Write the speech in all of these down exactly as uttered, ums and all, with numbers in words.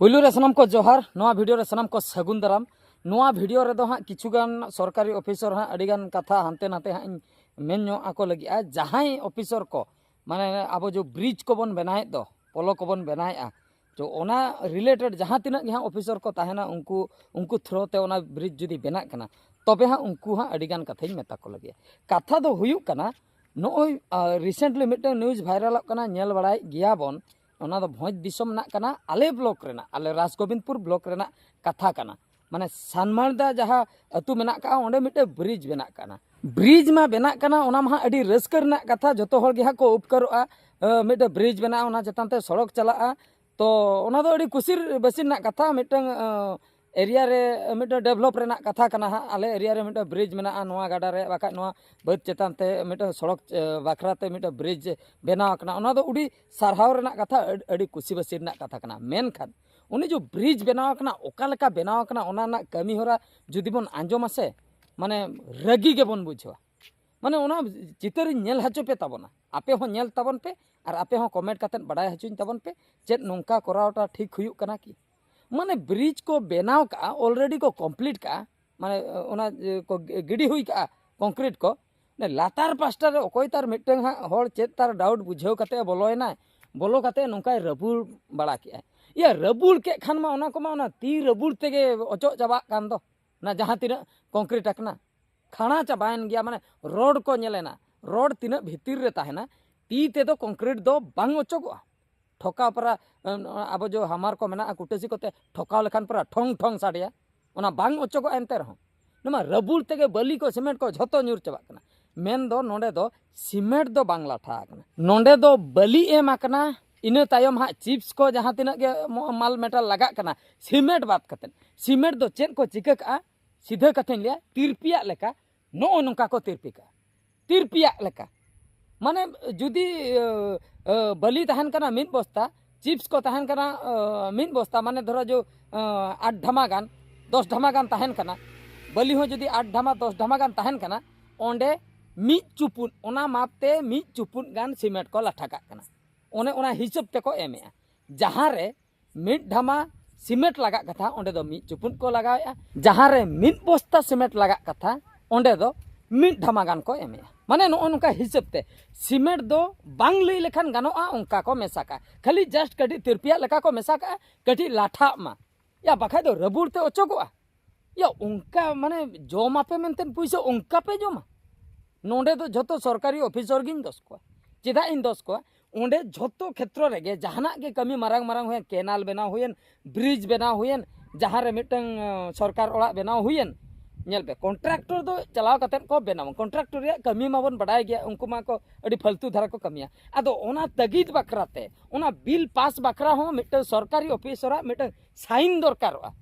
ᱯᱩᱭᱞᱩ ᱨᱮ ᱥᱟᱱᱟᱢ ᱠᱚ ᱡᱚᱦᱟᱨ, ᱱᱚᱣᱟ ᱵᱷᱤᱰᱤᱭᱳ ᱨᱮ ᱥᱟᱱᱟᱢ ᱠᱚ ᱥᱟᱹᱜᱩᱱ ᱫᱟᱨᱟᱢ᱾ ᱱᱚᱣᱟ ᱵᱷᱤᱰᱤᱭᱳ ᱨᱮᱫᱚ ᱦᱟᱸᱜ ᱠᱤᱪᱷᱩ ᱜᱟᱱ ᱥᱚᱨᱠᱟᱨᱤ ᱚᱯᱷᱤᱥᱟᱨ ᱦᱟᱸᱜ ᱟᱹᱰᱤ ᱜᱟᱱ ᱠᱟᱛᱷᱟ ᱦᱟᱱᱛᱮ ᱱᱟᱛᱮ ᱦᱟᱸᱜ ᱤᱧ ᱢᱮᱱ ᱧᱚᱜ ᱟᱠᱚ ᱞᱟᱹᱜᱤᱫᱼᱟ᱾ ᱡᱟᱦᱟᱸᱭ ᱚᱯᱷᱤᱥᱟᱨ ᱠᱚ, ᱢᱟᱱᱮ ᱟᱵᱚ ᱡᱚ ᱵᱨᱤᱡᱽ ᱠᱚᱵᱚᱱ ᱵᱮᱱᱟᱣᱮᱫ ᱫᱚ, ᱯᱚᱞᱚ ᱠᱚᱵᱚᱱ ᱵᱮᱱᱟᱣᱮᱫᱼᱟ, ᱛᱚ ᱚᱱᱟ ᱨᱤᱞᱮᱴᱮᱰ ᱡᱟᱦᱟᱸ ᱛᱤᱱᱟᱹᱜ ᱜᱮ ᱦᱟᱸᱜ ᱚᱯᱷᱤᱥᱟᱨ ᱠᱚ ᱛᱟᱦᱮᱱᱟ, ᱩᱱᱠᱩ, ᱩᱱᱠᱩ ᱛᱷᱨᱳ ᱛᱮ ᱚᱱᱟ ᱵᱨᱤᱡᱽ ᱡᱩᱫᱤ ᱵᱮᱱᱟᱜ ᱠᱟᱱᱟ, ᱛᱚᱵᱮ ᱦᱟᱸᱜ ᱩᱱᱠᱩ ᱦᱟᱸᱜ ᱟᱹᱰᱤ ᱜᱟᱱ ᱠᱟᱛᱷᱟᱧ ᱢᱮᱛᱟ ᱠᱚ ᱞᱟᱹᱜᱤᱫᱼᱟ᱾ ᱠᱟᱛᱷᱟ ᱫᱚ ᱦᱩᱭᱩᱜ ᱠᱟᱱᱟ, ᱱᱚᱜᱼᱚᱭ, ᱟᱸ, recently ᱢᱤᱫᱴᱟᱝ ᱱᱤᱭᱩᱡᱽ ᱵᱷᱟᱭᱨᱟᱞᱚᱜ ᱠᱟᱱᱟ, ᱧᱮᱞ ᱵᱟᱲᱟᱭᱮᱫ ᱜᱮᱭᱟ ᱵᱚᱱ᱾ ᱚᱱᱟ ᱫᱚ ᱵᱷᱚᱸᱡᱽ ᱫᱤᱥᱚᱢ ᱨᱮᱱᱟᱜ ᱠᱟᱱᱟ, ᱟᱞᱮ ᱵᱞᱚᱠ ᱨᱮᱱᱟᱜ, ᱟᱞᱮ ᱨᱟᱡᱽᱜᱳᱵᱤᱱᱫᱽᱯᱩᱨ ᱵᱞᱚᱠ ᱨᱮᱱᱟᱜ ᱠᱟᱛᱷᱟ ᱠᱟᱱᱟ᱾ ᱢᱟᱱᱮ ᱥᱟᱱᱢᱟᱲᱫᱟ ᱡᱟᱦᱟᱸ ᱟᱹᱛᱩ ᱢᱮᱱᱟᱜ ᱠᱟᱜᱼᱟ, ᱚᱸᱰᱮ ᱢᱤᱫᱴᱮᱱ ᱵᱨᱤᱡᱽ ᱵᱮᱱᱟᱜ ᱠᱟᱱᱟ᱾ ᱵᱨᱤᱡᱽ ᱢᱟ ᱵᱮᱱᱟᱜ ᱠᱟᱱᱟ, ᱚᱱᱟ ᱢᱟ ᱦᱟᱸᱜ ᱟᱹᱰᱤ ᱨᱟᱹᱥᱠᱟᱹ ᱨᱮᱱᱟᱜ ᱠᱟᱛᱷᱟ, ᱡᱚᱛᱚ ᱦᱚᱲ ᱜᱮ ᱦᱟᱸᱜ ᱠᱚ ᱩᱯᱠᱟᱹᱨᱚᱜᱼᱟ᱾ ᱟᱸ, ᱢᱤᱫᱴᱮᱱ ᱵᱨᱤᱡᱽ ᱵᱮᱱᱟᱜᱼᱟ, ᱚᱱᱟ ᱪᱮᱛᱟᱱ ᱛᱮ ᱥᱚᱲᱚᱠ ᱪᱟᱞᱟᱜᱼᱟ᱾ ᱛᱚ ᱚᱱᱟ ᱫᱚ ᱟᱹᱰᱤ ᱠᱩᱥᱤ ᱵᱟᱹᱥᱤ ᱨᱮᱱᱟᱜ ᱠᱟᱛᱷᱟ, ᱢᱤᱫᱴᱟᱝ, ᱟᱸ, ᱮᱨᱤᱭᱟ ᱨᱮ ᱢᱤᱫᱴᱟᱝ ᱰᱮᱵᱷᱞᱚᱯ ᱨᱮᱱᱟᱜ ᱠᱟᱛᱷᱟ ᱠᱟᱱᱟ ᱦᱟᱸᱜ᱾ ᱟᱞᱮ ᱮᱨᱤᱭᱟ ᱨᱮ ᱢᱤᱫᱴᱟᱝ ᱵᱨᱤᱡᱽ ᱢᱮᱱᱟᱜᱼᱟ, ᱱᱚᱣᱟ ᱜᱟᱰᱟ ᱨᱮ, ᱵᱟᱠᱷᱟᱡ ᱱᱚᱣᱟ ᱵᱟᱹᱫᱽ ᱪᱮᱛᱟᱱ ᱛᱮ ᱢᱤᱫᱴᱟᱝ ᱥᱚᱲᱚᱠ, ᱮ, ᱵᱟᱠᱷᱨᱟ ᱛᱮ ᱢᱤᱫᱴᱟᱝ ᱵᱨᱤᱡᱽ ᱵᱮᱱᱟᱣ ᱟᱠᱟᱱᱟ᱾ ᱚᱱᱟ ᱫᱚ ᱟᱹᱰᱤ ᱥᱟᱨᱦᱟᱣ ᱨᱮᱱᱟᱜ ᱠᱟᱛᱷᱟ, ᱟᱹᱰ-, ᱟᱹᱰᱤ ᱠᱩᱥᱤ ᱵᱟᱹᱥᱤ ᱨᱮᱱᱟᱜ ᱠᱟᱛᱷᱟ ᱠᱟᱱᱟ᱾ ᱢᱮᱱᱠᱷᱟᱱ ᱩᱱᱤ ᱡᱮ ᱵᱨᱤᱡᱽ ᱵᱮᱱᱟᱣ ᱟᱠᱟᱱᱟ, ᱚᱠᱟ ᱞᱮᱠᱟ ᱵᱮᱱᱟᱣ ᱟᱠᱟᱱᱟ, ᱚᱱᱟ ᱨᱮᱱᱟᱜ ᱠᱟᱹᱢᱤ ᱦᱚᱨᱟ ᱡᱩᱫᱤ ᱵᱚᱱ ᱟᱸᱡᱚᱢᱟ ᱥᱮ, ᱢᱟᱱᱮ ᱨᱟᱹᱜᱤ ᱜᱮᱵᱚᱱ ᱵᱩᱡᱷᱟᱹᱣᱟ᱾ ᱢᱟᱱᱮ ᱚᱱᱟ ᱪᱤᱛᱟᱹᱨᱤᱧ ᱧᱮᱞ ᱦᱚᱪᱚ ᱯᱮ ᱛᱟᱵᱚᱱᱟ, ᱟᱯᱮ ᱦᱚᱸ ᱧᱮᱞ ᱛᱟᱵᱚᱱ ᱯᱮ ᱟᱨ ᱟᱯᱮ ᱦᱚᱸ ᱠᱚᱢᱮᱱᱴ ᱠᱟᱛᱮᱫ ᱵᱟᱰᱟᱭ ᱦᱚᱪᱚᱧ ᱛᱟᱵᱚᱱ ᱯᱮ, ᱪᱮᱫ ᱱᱚᱝᱠᱟ ᱠᱚᱨᱟᱣᱴᱟ ᱴᱷᱤᱠ ᱦᱩᱭᱩᱜ ᱠᱟᱱᱟ ᱠᱤ? ᱢᱟᱱᱮ ᱵᱨᱤᱡᱽ ᱠᱚ ᱵᱮᱱᱟᱣ ᱠᱟᱜᱼᱟ, ᱚᱞᱨᱮᱰᱤ ᱠᱚ ᱠᱚᱢᱯᱞᱤᱴ ᱠᱟᱜᱼᱟ, ᱢᱟᱱᱮ ᱚᱱᱟ, ᱮ, ᱠᱚ ᱜᱤᱰᱤ ᱦᱩᱭ ᱠᱟᱜᱼᱟ ᱠᱚᱝᱠᱨᱤᱴ ᱠᱚ᱾ ᱚᱱᱮ ᱞᱟᱛᱟᱨ ᱯᱟᱥᱴᱟ ᱨᱮ ᱚᱠᱚᱭ ᱛᱟᱨ ᱢᱤᱫᱴᱟᱝ ᱦᱟᱸᱜ ᱦᱚᱲ ᱪᱮᱫ ᱛᱟᱨ ᱰᱟᱣᱩᱴ ᱵᱩᱡᱷᱟᱹᱣ ᱠᱟᱛᱮ ᱮ ᱵᱚᱞᱚᱭᱮᱱᱟᱭ, ᱵᱚᱞᱚ ᱠᱟᱛᱮ ᱱᱚᱝᱠᱟᱭ ᱨᱟᱹᱵᱩᱲ ᱵᱟᱲᱟ ᱠᱮᱜᱼᱟᱭ᱾ ᱤᱭᱟᱹ ᱨᱟᱹᱵᱩᱲ ᱠᱮᱫ ᱠᱷᱟᱱ ᱢᱟ ᱚᱱᱟ ᱠᱚᱢᱟ ᱚᱱᱟ ᱛᱤ ᱨᱟᱹᱵᱩᱲ ᱛᱮᱜᱮ ᱚᱪᱚᱜ ᱪᱟᱵᱟᱜ ᱠᱟᱱ ᱫᱚ, ᱚᱱᱟ ᱡᱟᱦᱟᱸ ᱛᱤᱱᱟᱹᱜ ᱠᱚᱝᱠᱨᱤᱴ ᱟᱠᱟᱱᱟ᱾ ᱠᱷᱟᱲᱟ ᱪᱟᱵᱟᱭᱮᱱ ᱜᱮᱭᱟ, ᱢᱟᱱᱮ ᱨᱚᱰ ᱠᱚ ᱧᱮᱞᱮᱱᱟ, ᱨᱚᱰ ᱛᱤᱱᱟᱹᱜ ᱵᱷᱤᱛᱤᱨ ᱨᱮ ᱛᱟᱦᱮᱱᱟ, ᱛᱤ ᱛᱮᱫᱚ ᱠᱚᱝᱠᱨᱤᱴ ᱫᱚ ᱵᱟᱝ ᱚᱪᱚᱜᱚᱜᱼᱟ᱾ ᱴᱷᱚᱠᱟᱣ ᱯᱟᱨᱟ, ᱮᱸ, ᱟᱵᱚ ᱡᱚ ᱦᱟᱢᱟᱨ ᱠᱚ ᱢᱮᱱᱟᱜᱼᱟ, ᱠᱩᱴᱟᱹᱥᱤ ᱠᱚᱛᱮ ᱴᱷᱚᱠᱟᱣ ᱞᱮᱠᱷᱟᱱ ᱯᱟᱨᱟ ᱴᱷᱚᱝ ᱴᱷᱚᱝ ᱥᱟᱰᱮᱭᱟ, ᱚᱱᱟ ᱵᱟᱝ ᱚᱪᱚᱜᱚᱜᱼᱟ᱾ ᱮᱱᱛᱮ ᱨᱮᱦᱚᱸ ᱱᱚᱣᱟ ᱨᱟᱹᱵᱩᱲ ᱛᱮᱜᱮ ᱵᱟᱹᱞᱤ ᱠᱚ ᱥᱤᱢᱮᱱᱴ ᱠᱚ ᱡᱷᱚᱛᱚ ᱧᱩᱨ ᱪᱟᱵᱟᱜ ᱠᱟᱱᱟ᱾ ᱢᱮᱱᱫᱚ ᱱᱚᱰᱮ ᱫᱚ ᱥᱤᱢᱮᱱᱴ ᱫᱚ ᱵᱟᱝ ᱞᱟᱴᱷᱟ ᱟᱠᱟᱱᱟ, ᱱᱚᱰᱮ ᱫᱚ ᱵᱟᱹᱞᱤ ᱮᱢ ᱟᱠᱟᱱᱟ᱾ ᱤᱱᱟᱹ ᱛᱟᱭᱚᱢ ᱦᱟᱸᱜ ᱪᱤᱯᱥ ᱠᱚ ᱡᱟᱦᱟᱸ ᱛᱤᱱᱟᱹᱜ ᱜᱮ ᱢᱚ-, ᱢᱟᱞ ᱢᱮᱴᱟᱞ ᱞᱟᱜᱟᱜ ᱠᱟᱱᱟ, ᱥᱤᱢᱮᱱᱴ ᱵᱟᱫ ᱠᱟᱛᱮᱫ᱾ ᱥᱤᱢᱮᱱᱴ ᱫᱚ ᱪᱮᱫ ᱠᱚ ᱪᱤᱠᱟᱹ ᱠᱟᱜᱼᱟ? ᱥᱤᱫᱷᱟᱹ ᱠᱟᱛᱷᱟᱧ ᱞᱟᱹᱭᱟ, ᱛᱤᱨᱯᱤᱭᱟᱜ ᱞᱮᱠᱟ ᱱᱚᱜᱼᱚ ᱱᱚᱝᱠᱟ ᱠᱚ ᱛᱤᱨᱯᱤ ᱠᱟᱜᱼᱟ, ᱛᱤᱨᱯᱤᱭᱟᱜ ᱞᱮᱠᱟ᱾ ᱢᱟᱱᱮ ᱡᱩᱫᱤ, ᱟᱹ, ᱟᱹ, ᱵᱟᱹᱞᱤ ᱛᱟᱦᱮᱱ ᱠᱟᱱᱟ ᱢᱤᱫ ᱵᱚᱥᱛᱟ, ᱪᱤᱯᱥ ᱠᱚ ᱛᱟᱦᱮᱱ ᱠᱟᱱᱟ, ᱟᱹ, ᱢᱤᱫ ᱵᱚᱥᱛᱟ, ᱢᱟᱱᱮ ᱫᱷᱚᱨᱚ ᱡᱚ, ᱟᱹ, ᱟᱴ ᱰᱷᱟᱢᱟ ᱜᱟᱱ, ᱫᱚᱥ ᱰᱷᱟᱢᱟ ᱜᱟᱱ ᱛᱟᱦᱮᱱ ᱠᱟᱱᱟ, ᱵᱟᱹᱞᱤ ᱦᱚᱸ ᱡᱩᱫᱤ ᱟᱴ ᱰᱷᱟᱢᱟ ᱫᱚᱥ ᱰᱷᱟᱢᱟ ᱜᱟᱱ ᱛᱟᱦᱮᱱ ᱠᱟᱱᱟ, ᱚᱸᱰᱮ ᱢᱤᱫ ᱪᱩᱯᱩᱫ, ᱚᱱᱟ ᱢᱟᱯ ᱛᱮ ᱢᱤᱫ ᱪᱩᱯᱩᱫ ᱜᱟᱱ ᱥᱤᱢᱮᱱᱴ ᱠᱚ ᱞᱟᱴᱷᱟ ᱠᱟᱜ ᱠᱟᱱᱟ᱾ ᱚᱱᱮ ᱚᱱᱟ ᱦᱤᱥᱟᱹᱵ ᱛᱮᱠᱚ ᱮᱢᱮᱜᱼᱟ, ᱡᱟᱦᱟᱸ ᱨᱮ ᱢᱤᱫ ᱰᱷᱟᱢᱟ ᱥᱤᱢᱮᱱᱴ ᱞᱟᱜᱟᱜ ᱠᱟᱛᱷᱟ, ᱚᱸᱰᱮ ᱫᱚ ᱢᱤᱫ ᱪᱩᱯᱩᱫ ᱠᱚ ᱞᱟᱜᱟᱣᱮᱫᱼᱟ᱾ ᱡᱟᱦᱟᱸ ᱨᱮ ᱢᱤᱫ ᱵᱚᱥᱛᱟ ᱥᱤᱢᱮᱱᱴ ᱞᱟᱜᱟᱜ ᱠᱟᱛᱷᱟ, ᱚᱸᱰᱮ ᱫᱚ ᱢᱤᱫ ᱰᱷᱟᱢᱟ ᱜᱟᱱ ᱠᱚ ᱮᱢᱮᱜᱼᱟ᱾ ᱢᱟᱱᱮ ᱱᱚᱜᱼᱚ ᱱᱚᱝᱠᱟ ᱦᱤᱥᱟᱹᱵ ᱛᱮ ᱥᱤᱢᱮᱱᱴ ᱫᱚ ᱵᱟᱝ ᱞᱟᱹᱭ ᱞᱮᱠᱷᱟᱱ ᱜᱟᱱᱚᱜᱼᱟ, ᱚᱱᱠᱟ ᱠᱚ ᱢᱮᱥᱟ ᱠᱟᱜᱼᱟ᱾ ᱠᱷᱟᱹᱞᱤ just ᱠᱟᱹᱴᱤᱡ ᱛᱤᱨᱯᱤᱭᱟᱜ ᱞᱮᱠᱟ ᱠᱚ ᱢᱮᱥᱟ ᱠᱟᱜᱼᱟ, ᱠᱟᱹᱴᱤᱡ ᱞᱟᱴᱷᱟᱜ ᱢᱟ, ᱭᱟ, ᱵᱟᱠᱷᱟᱡ ᱫᱚ ᱨᱟᱹᱵᱩᱲ ᱛᱮ ᱚᱪᱚᱜᱚᱜᱼᱟ᱾ ᱭᱟ, ᱚᱱᱠᱟ ᱢᱟᱱᱮ ᱡᱚᱢᱟᱯᱮ ᱢᱮᱱᱛᱮ ᱯᱩᱭᱥᱟᱹ ᱚᱱᱠᱟ ᱯᱮ ᱡᱚᱢᱟ? ᱱᱚᱰᱮ ᱫᱚ ᱡᱷᱚᱛᱚ ᱥᱚᱨᱠᱟᱨᱤ ᱚᱯᱷᱤᱥᱚᱨ ᱜᱤᱧ ᱫᱚᱥ ᱠᱚᱣᱟ᱾ ᱪᱮᱫᱟᱜ ᱤᱧ ᱫᱚᱥ ᱠᱚᱣᱟ? ᱚᱸᱰᱮ ᱡᱷᱚᱛᱚ ᱠᱷᱮᱛᱨᱚ ᱨᱮᱜᱮ ᱡᱟᱦᱟᱱᱟᱜ ᱜᱮ ᱠᱟᱹᱢᱤ ᱢᱟᱨᱟᱝ ᱢᱟᱨᱟᱝ ᱦᱩᱭᱮᱱ, ᱠᱮᱱᱟᱞ ᱵᱮᱱᱟᱣ ᱦᱩᱭᱮᱱ, ᱵᱨᱤᱡᱽ ᱵᱮᱱᱟᱣ ᱦᱩᱭᱮᱱ, ᱡᱟᱦᱟᱸ ᱨᱮ ᱢᱤᱫᱴᱟᱝ ᱟᱸ, ᱥᱚᱨᱠᱟᱨ ᱚᱲᱟᱜ ᱵᱮᱱᱟᱣ ᱦᱩᱭᱮᱱ, ᱧᱮᱞ ᱯᱮ, ᱠᱚᱱᱴᱨᱟᱠᱴᱚᱨ ᱫᱚ ᱪᱟᱞᱟᱣ ᱠᱟᱛᱮᱫ ᱠᱚ ᱵᱮᱱᱟᱣᱟ᱾ ᱠᱚᱱᱴᱨᱟᱠᱴᱚᱨ ᱨᱮᱭᱟᱜ ᱠᱟᱹᱢᱤ ᱢᱟᱵᱚᱱ ᱵᱟᱰᱟᱭ ᱜᱮᱭᱟ, ᱩᱱᱠᱩ ᱢᱟ ᱠᱚ ᱟᱹᱰᱤ ᱯᱷᱟᱞᱛᱩ ᱫᱷᱟᱨᱟ ᱠᱚ ᱠᱟᱹᱢᱤᱭᱟ᱾ ᱟᱫᱚ ᱚᱱᱟ ᱛᱟᱹᱜᱤᱫ ᱵᱟᱠᱷᱨᱟ ᱛᱮ, ᱚᱱᱟ ᱵᱤᱞ ᱯᱟᱥ ᱵᱟᱠᱷᱨᱟ ᱦᱚᱸ ᱢᱤᱫᱴᱟᱝ ᱥᱚᱨᱠᱟᱨᱤ ᱚᱯᱷᱤᱥᱚᱨᱟᱜ ᱢᱤᱫᱴᱟᱝ ᱥᱟᱭᱤᱱ ᱫᱚᱨᱠᱟᱨᱚᱜᱼᱟ᱾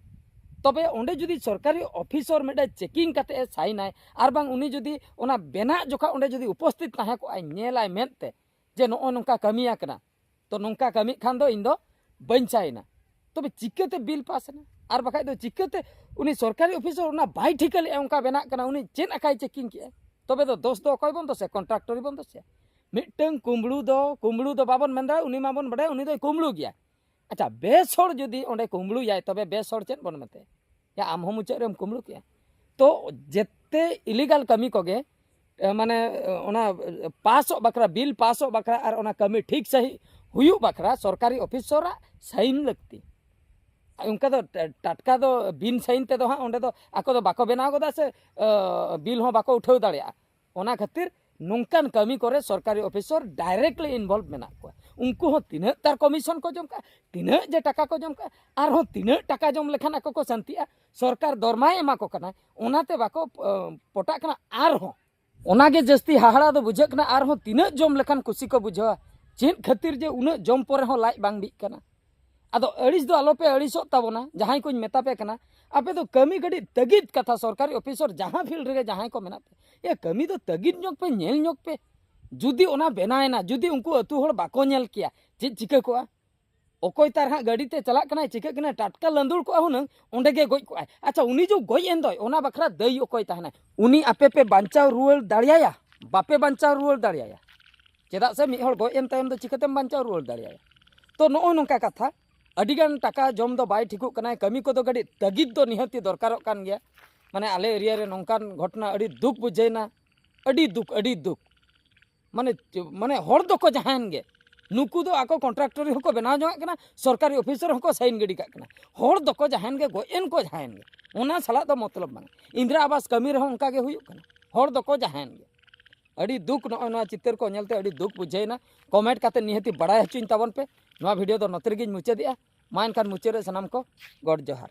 ᱛᱚᱵᱮ ᱚᱸᱰᱮ ᱡᱩᱫᱤ ᱥᱚᱨᱠᱟᱨᱤ ᱚᱯᱷᱤᱥᱚᱨ ᱢᱤᱫᱴᱟᱝ ᱪᱮᱠᱤᱝ ᱠᱟᱛᱮ ᱮ ᱥᱟᱭᱤᱱᱟᱭ, ᱟᱨ ᱵᱟᱝ ᱩᱱᱤ ᱡᱩᱫᱤ ᱚᱱᱟ ᱵᱮᱱᱟᱜ ᱡᱚᱠᱷᱟ ᱚᱸᱰᱮ ᱡᱩᱫᱤ ᱩᱯᱚᱥᱛᱷᱤᱛ ᱛᱟᱦᱮᱸ ᱠᱚᱜᱼᱟᱭ, ᱧᱮᱞᱟᱭ ᱢᱮᱫ ᱛᱮ ᱡᱮ ᱱᱚᱜᱼᱚ ᱱᱚᱝᱠᱟ ᱠᱟᱹᱢᱤ ᱟᱠᱟᱱᱟ, ᱛᱚ ᱱᱚᱝᱠᱟ ᱠᱟᱹᱢᱤᱜ ᱠᱷᱟᱱ ᱫᱚ ᱤᱧ ᱫᱚ ᱵᱟᱹᱧ ᱥᱟᱭᱤᱱᱟ᱾ ᱛᱚᱵᱮ ᱪᱤᱠᱟᱹᱛᱮ ᱵᱤᱞ ᱯᱟᱥ ᱮᱱᱟ? ᱟᱨ ᱵᱟᱠᱷᱟᱡ ᱫᱚ ᱪᱤᱠᱟᱹᱛᱮ ᱩᱱᱤ ᱥᱚᱨᱠᱟᱨᱤ ᱚᱯᱷᱤᱥᱚᱨ ᱚᱱᱟ ᱵᱟᱭ ᱴᱷᱤᱠᱟᱹ ᱞᱮᱜᱼᱟ ᱚᱱᱠᱟ ᱵᱮᱱᱟᱜ ᱠᱟᱱᱟ, ᱩᱱᱤ ᱪᱮᱫ ᱟᱠᱟᱭ ᱪᱮᱠᱤᱝ ᱠᱮᱜᱼᱟ? ᱛᱚᱵᱮ ᱫᱚ ᱫᱳᱥ ᱫᱚ ᱚᱠᱚᱭ ᱵᱚᱱ ᱫᱳᱥᱮᱭᱟ? ᱠᱚᱱᱴᱨᱟᱠᱴᱚᱨ ᱵᱚᱱ ᱫᱳᱥᱮᱭᱟ᱾ ᱢᱤᱫᱴᱟᱝ ᱠᱩᱢᱵᱽᱲᱩ ᱫᱚ, ᱠᱩᱢᱵᱽᱲᱩ ᱫᱚ ᱵᱟᱵᱚᱱ ᱢᱮᱱ ᱫᱟᱲᱮᱭᱟᱜᱼᱟ, ᱩᱱᱤ ᱢᱟᱵᱚᱱ ᱵᱟᱰᱟᱭᱟ ᱩᱱᱤ ᱫᱚᱭ ᱠᱩᱢᱵᱽᱲᱩ ᱜᱮᱭᱟ᱾ ᱟᱪᱪᱷᱟ, ᱵᱮᱥ ᱦᱚᱲ ᱡᱩᱫᱤ ᱚᱸᱰᱮ ᱠᱩᱢᱵᱽᱲᱩᱭᱟᱭ, ᱛᱚᱵᱮ ᱵᱮᱥ ᱦᱚᱲ ᱪᱮᱫ ᱵᱚᱱ ᱢᱮᱛᱟᱭᱟ? ᱭᱟ, ᱟᱢ ᱦᱚᱸ ᱢᱩᱪᱟᱹᱫ ᱨᱮᱢ ᱠᱩᱢᱵᱽᱲᱩ ᱠᱮᱜᱼᱟ᱾ ᱛᱚ ᱡᱮᱛᱮ ᱤᱞᱤᱜᱟᱞ ᱠᱟᱹᱢᱤ ᱠᱚᱜᱮ, ᱮ, ᱢᱟᱱᱮ, ᱮ, ᱚᱱᱟ, ᱮ, ᱯᱟᱥᱚᱜ ᱵᱟᱠᱷᱨᱟ, ᱵᱤᱞ ᱯᱟᱥᱚᱜ ᱵᱟᱠᱷᱨᱟ ᱟᱨ ᱚᱱᱟ ᱠᱟᱹᱢᱤ ᱴᱷᱤᱠ ᱥᱟᱺᱦᱤᱡ ᱦᱩᱭᱩᱜ ᱵᱟᱠᱷᱨᱟ ᱥᱚᱨᱠᱟᱨᱤ ᱚᱯᱷᱤᱥᱚᱨᱟᱜ ᱥᱟᱭᱤᱱ ᱞᱟᱹᱠᱛᱤ᱾ ᱚᱱᱠᱟ ᱫᱚ ᱴᱟ-, ᱴᱟᱴᱠᱟ ᱫᱚ ᱵᱤᱱ ᱥᱟᱭᱤᱱ ᱛᱮᱫᱚ ᱦᱟᱸᱜ ᱚᱸᱰᱮ ᱫᱚ ᱟᱠᱚ ᱫᱚ ᱵᱟᱠᱚ ᱵᱮᱱᱟᱣ ᱜᱚᱫᱟ ᱥᱮ, ᱮ, ᱵᱤᱞ ᱦᱚᱸ ᱵᱟᱠᱚ ᱩᱴᱷᱟᱹᱣ ᱫᱟᱲᱮᱭᱟᱜᱼᱟ᱾ ᱚᱱᱟ ᱠᱷᱟᱹᱛᱤᱨ ᱱᱚᱝᱠᱟᱱ ᱠᱟᱹᱢᱤ ᱠᱚᱨᱮ ᱥᱚᱨᱠᱟᱨᱤ ᱚᱯᱷᱤᱥᱚᱨ directly involve ᱢᱮᱱᱟᱜ ᱠᱚᱣᱟ᱾ ᱩᱱᱠᱩ ᱦᱚᱸ ᱛᱤᱱᱟᱹᱜ ᱛᱟᱨ ᱠᱚᱢᱤᱥᱚᱱ ᱠᱚ ᱡᱚᱢ ᱠᱟᱜᱼᱟ, ᱛᱤᱱᱟᱹᱜ ᱡᱮ ᱴᱟᱠᱟ ᱠᱚ ᱡᱚᱢ ᱠᱟᱜᱼᱟ, ᱟᱨᱦᱚᱸ ᱛᱤᱱᱟᱹᱜ ᱴᱟᱠᱟ ᱡᱚᱢ ᱞᱮᱠᱷᱟᱱ ᱟᱠᱚ ᱠᱚ ᱥᱟᱱᱛᱤᱜᱼᱟ? ᱥᱚᱨᱠᱟᱨ ᱫᱚᱨᱢᱟᱭ ᱮᱢᱟ ᱠᱚ ᱠᱟᱱᱟ, ᱚᱱᱟᱛᱮ ᱵᱟᱠᱚ, ᱮ, ᱯᱚᱴᱟᱜ ᱠᱟᱱᱟ᱾ ᱟᱨᱦᱚᱸ ᱚᱱᱟᱜᱮ ᱡᱟᱹᱥᱛᱤ ᱦᱟᱦᱟᱲᱟ ᱫᱚ ᱵᱩᱡᱷᱟᱹᱜ ᱠᱟᱱᱟ, ᱟᱨᱦᱚᱸ ᱛᱤᱱᱟᱹᱜ ᱡᱚᱢ ᱞᱮᱠᱷᱟᱱ ᱠᱩᱥᱤ ᱠᱚ ᱵᱩᱡᱷᱟᱹᱣᱟ? ᱪᱮᱫ ᱠᱷᱟᱹᱛᱤᱨ ᱡᱮ ᱩᱱᱟᱹᱜ ᱡᱚᱢ ᱯᱚᱨᱮ ᱦᱚᱸ ᱞᱟᱡ ᱵᱟᱝ ᱵᱤᱜ ᱠᱟᱱᱟ? ᱟᱫᱚ ᱟᱹᱲᱤᱥ ᱫᱚ ᱟᱞᱚᱯᱮ ᱟᱹᱲᱤᱥᱚᱜ ᱛᱟᱵᱚᱱᱟ, ᱡᱟᱦᱟᱸᱭ ᱠᱚᱧ ᱢᱮᱛᱟ ᱯᱮ ᱠᱟᱱᱟ, ᱟᱯᱮ ᱫᱚ ᱠᱟᱹᱢᱤ ᱠᱟᱹᱴᱤᱡ ᱛᱟᱹᱜᱤᱫ ᱠᱟᱛᱷᱟ, ᱥᱚᱨᱠᱟᱨᱤ ᱚᱯᱷᱤᱥᱚᱨ ᱡᱟᱦᱟᱸ ᱯᱷᱤᱞᱰ ᱨᱮᱜᱮ ᱡᱟᱦᱟᱸᱭ ᱠᱚ ᱢᱮᱱᱟᱜ ᱯᱮ, ᱮ, ᱠᱟᱹᱢᱤ ᱫᱚ ᱛᱟᱹᱜᱤᱫ ᱧᱚᱜ ᱯᱮ, ᱧᱮᱞ ᱧᱚᱜ ᱯᱮ᱾ ᱡᱩᱫᱤ ᱚᱱᱟ ᱵᱮᱱᱟᱣᱮᱱᱟ, ᱡᱩᱫᱤ ᱩᱱᱠᱩ ᱟᱹᱛᱩ ᱦᱚᱲ ᱵᱟᱠᱚ ᱧᱮᱞ ᱠᱮᱭᱟ, ᱪᱮᱫ ᱪᱤᱠᱟᱹ ᱠᱚᱜᱼᱟ? ᱚᱠᱚᱭ ᱛᱟᱨ ᱦᱟᱸᱜ ᱜᱟᱹᱰᱤ ᱛᱮ ᱪᱟᱞᱟᱜ ᱠᱟᱱᱟᱭ, ᱪᱤᱠᱟᱹᱜ ᱠᱟᱱᱟᱭ, ᱴᱟᱴᱠᱟ ᱞᱟᱸᱫᱩᱲ ᱠᱚᱜᱼᱟ ᱦᱩᱱᱟᱹᱝ, ᱚᱸᱰᱮ ᱜᱮ ᱜᱚᱡ ᱠᱚᱜᱼᱟᱭ᱾ ᱟᱪᱪᱷᱟ, ᱩᱱᱤ ᱡᱮ ᱜᱚᱡ ᱮᱱ ᱫᱚᱭ, ᱚᱱᱟ ᱵᱟᱠᱷᱨᱟ ᱫᱟᱹᱭᱤ ᱚᱠᱚᱭ ᱛᱟᱦᱮᱱᱟᱭ? ᱩᱱᱤ ᱟᱯᱮ ᱯᱮ ᱵᱟᱧᱪᱟᱣ ᱨᱩᱣᱟᱹᱲ ᱫᱟᱲᱮᱭᱟᱭᱟ? ᱵᱟᱯᱮ ᱵᱟᱧᱪᱟᱣ ᱨᱩᱣᱟᱹᱲ ᱫᱟᱲᱮᱭᱟᱭᱟ᱾ ᱪᱮᱫᱟᱜ ᱥᱮ ᱢᱤᱫ ᱦᱚᱲ ᱜᱚᱡ ᱮᱱ ᱛᱟᱭᱚᱢ ᱫᱚ ᱪᱤᱠᱟᱹᱛᱮᱢ ᱵᱟᱧᱪᱟᱣ ᱨᱩᱣᱟᱹᱲ ᱫᱟᱲᱮᱭᱟᱭᱟ? ᱛᱚ ᱱᱚᱜᱼᱚ ᱱᱚᱝᱠᱟ ᱠᱟᱛᱷᱟ᱾ ᱟᱹᱰᱤᱜᱟᱱ ᱴᱟᱠᱟ ᱡᱚᱢ ᱫᱚ ᱵᱟᱭ ᱴᱷᱤᱠᱚᱜ ᱠᱟᱱᱟᱭ᱾ ᱠᱟᱹᱢᱤ ᱠᱚᱫᱚ ᱠᱟᱹᱴᱤᱡ ᱛᱟᱹᱜᱤᱫ ᱫᱚ ᱱᱤᱦᱟᱹᱛᱤ ᱫᱚᱨᱠᱟᱨᱚᱜ ᱠᱟᱱ ᱜᱮᱭᱟ᱾ ᱢᱟᱱᱮ ᱟᱞᱮ ᱮᱨᱤᱭᱟ ᱨᱮ ᱱᱚᱝᱠᱟᱱ ᱜᱷᱚᱴᱚᱱᱟ, ᱟᱹᱰᱤ ᱫᱩᱠ ᱵᱩᱡᱷᱟᱹᱣᱮᱱᱟ, ᱟᱹᱰᱤ ᱫᱩᱠ, ᱟᱹᱰᱤ ᱫᱩᱠ᱾ ᱢᱟᱱᱮ ᱢᱟᱱᱮ ᱦᱚᱲ ᱫᱚᱠᱚ ᱡᱟᱦᱟᱸᱭᱮᱱ ᱜᱮ, ᱱᱩᱠᱩ ᱫᱚ ᱟᱠᱚ ᱠᱚᱱᱴᱨᱟᱠᱴᱚᱨᱤ ᱦᱚᱸᱠᱚ ᱵᱮᱱᱟᱣ ᱡᱚᱝᱟᱜ ᱠᱟᱱᱟ, ᱥᱚᱨᱠᱟᱨᱤ ᱚᱯᱷᱤᱥᱟᱨ ᱦᱚᱸᱠᱚ ᱥᱟᱭᱤᱱ ᱜᱤᱰᱤ ᱠᱟᱜ ᱠᱟᱱᱟ᱾ ᱦᱚᱲ ᱫᱚᱠᱚ ᱡᱟᱦᱟᱸᱭᱮᱱ ᱜᱮ, ᱜᱚᱡ ᱮᱱ ᱠᱚ ᱡᱟᱦᱟᱸᱭᱮᱱ ᱜᱮ, ᱚᱱᱟ ᱥᱟᱞᱟᱜ ᱫᱚ ᱢᱚᱛᱞᱚᱵ ᱵᱟᱝ᱾ ᱤᱱᱫᱤᱨᱟ ᱟᱵᱟᱥ ᱠᱟᱹᱢᱤ ᱨᱮᱦᱚᱸ ᱚᱱᱠᱟ ᱜᱮ ᱦᱩᱭᱩᱜ ᱠᱟᱱᱟ, ᱦᱚᱲ ᱫᱚᱠᱚ ᱡᱟᱦᱟᱸᱭᱮᱱ ᱜᱮ᱾ ᱟᱹᱰᱤ ᱫᱩᱠ, ᱱᱚᱜᱼᱚᱭ ᱱᱚᱣᱟ ᱪᱤᱛᱟᱹᱨ ᱠᱚ ᱧᱮᱞᱛᱮ ᱟᱹᱰᱤ ᱫᱩᱠ ᱵᱩᱡᱷᱟᱹᱣᱮᱱᱟ᱾ ᱠᱚᱢᱮᱱᱴ ᱠᱟᱛᱮ ᱱᱤᱦᱟᱹᱛᱤ ᱵᱟᱲᱟᱭ ᱦᱚᱪᱚᱧ ᱛᱟᱵᱚᱱ ᱯᱮ᱾ ᱱᱚᱣᱟ ᱵᱷᱤᱰᱤᱭᱳ ᱫᱚ ᱱᱚᱛᱮ ᱨᱮᱜᱮᱧ ᱢᱩᱪᱟᱹᱫᱮᱜᱼᱟ᱾ ᱢᱟ ᱮᱱᱠᱷᱟᱱ ᱢᱩᱪᱟᱹᱫ ᱨᱮ ᱥᱟᱱᱟᱢ ᱠᱚ ᱜᱚᱰ ᱡᱚᱦᱟᱨ᱾